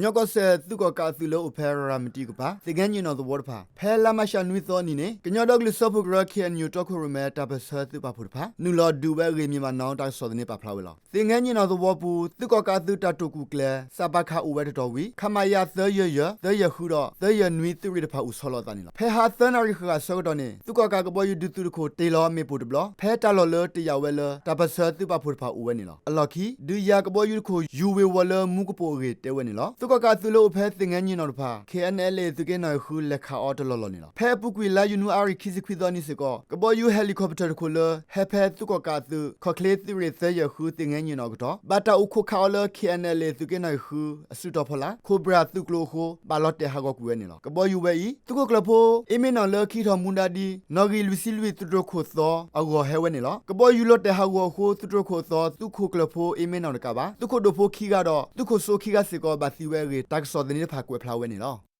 ကညီကီၢ်စဲၣ်သုးကီၣ်ကးအသုးလၢအိၣ်ဖဲရၤမတံကပၤ သ့ၣ်ငဲၢ်ညီၣ်နီၣ်သဝီတဖၣ် ဖဲလါမးရှးနွံသီအနံၤန့ၣ် ကညီဒီကလုာ်စၢဖှိၣ်ကရၢ ခ့ၣ်အဲၣ်ယူၣ် တီခိၣ်ရိၣ်မဲတၢ်ပၢၢ်ဆၢသုးပာ်ဖှိၣ်တဖၣ် နုာ်လီၤဒုးဝဲအဂ့ၢ်မ့ၢ်ဘၣ်နီၣ် တၢ်ကစီၣ်သန့ပာ်ဖျါဝဲလီၤ. သ့ၣ်ငဲၢ်ညီၣ်နီၣ်သဝီပူၤ သုးကီၣ်ကးအသုးတၢ်တိာ်ကူၣ်ကျဲၤ စးပးခး အိၣ်ဝဲတတီၤဝံၤ ခမရ သၢယဲၢ်ယဲၢ်, သၢယဲၢ်ဃုဒီး သၢယဲၢ်နွံ သုးရ့ၣ်တဖၣ်အိၣ်ဆီလီၤအသးန့ၣ်လီၤ. ဖဲဟါသၢနၣ်ရံၣ်ဃၣ်ဃၣ်ဆၢကတီၢ်န့ၣ် သုးကီၣ်ကးကဘီယူၤဒုးသုးတခိၣ် တ့ၢ်လီၤမ့ၣ်ပိၢ်တဘျီ ဖဲတၢ်လီၢ်လၢတယာ်ဝဲလၢ တၢ်ပၢၢ်ဆၢသုးပာ်ဖှိၣ်တဖၣ်အိၣ်ဝဲန့ၣ်လီၤ. အလီၢ်ခံ ဒုးယၤကဘီယူၤတခိၣ် ယူၤဝ့ၤဝီၤလၢမူကပိာ်အဂ့ၢ်တဲဝဲန့ၣ်လီၤ. သုးကီၣ်ကးအသုးလၢအိၣ်ဖဲသ့ၣ်ငဲၢ်ညီၣ်နီၣ်တဖၣ် ခ့ၣ်အဲၣ်ယူၣ် သုးက့နီၣ်ဂံၢ်ဃု လဲၤခးအီၤတလီၢ်လီၢ်န့ၣ်လီၤ. ဖဲအပူၤကွံာ်လါယနူၤအါရံၤခံဆံခွံသီနံၤစ့ၢ်ကီး ကဘီယူၤ helicopter တခိၣ်လၢ ဟဲဖဲသုးကီၣ်ကးအသုး ခီၣ်ချ့သုးရ့ၣ်သၢယဲၢ်ဃု သ့ၣ်ငဲၢ်ညီၣ်နီၣ်အကတီၢ် ဘၣ်တၢ်အိၣ်ခိးခးအီၤလၢ ခ့ၣ်အဲၣ်ယူၣ် သုးက့နီၣ်ဂံၢ်ဃု အစုတီၤဖီလာ် ခိၣ်ဘြၣ်သုးကျိၤအဃိ ဘၣ်လီၤတဲာ်ဟးဂီၤကွံာ်ဝဲန့ၣ်လီၤ. ကဘီယူၤဝဲအံၤ သုးခိၣ်ကျၢၢ်ဖိ အ့မ့ၣ်နီၣ်လၢ ခံကထိမူဒါဒ် နီၣ်ဂံၢ်လွံၢ်ဆံလွံၢ် သုးတြိၤခိၣ်သီအဂီၢ်ဟဲဝဲန့ၣ်လီၤ. ကဘီယူၤလီၤတဲာ်ဟးဂီၤအဃိ သုးတြိၤခိၣ်သီ သုးခိၣ်ကျၢၢ်ဖိအ့မ့ၣ်နီၣ်တကးဘၣ် သုးခိၣ်ဒိၣ်ဖိခံဂၤဒီး သုးခိၣ်စိခံဂၤစ့ၢ်ကီးဘၣ်သံဝဲအဂ့ၢ် တၢ်ကစီၣ်သန့တဖၣ်ကွဲးဖျါဝဲန့ၣ်လီၤ.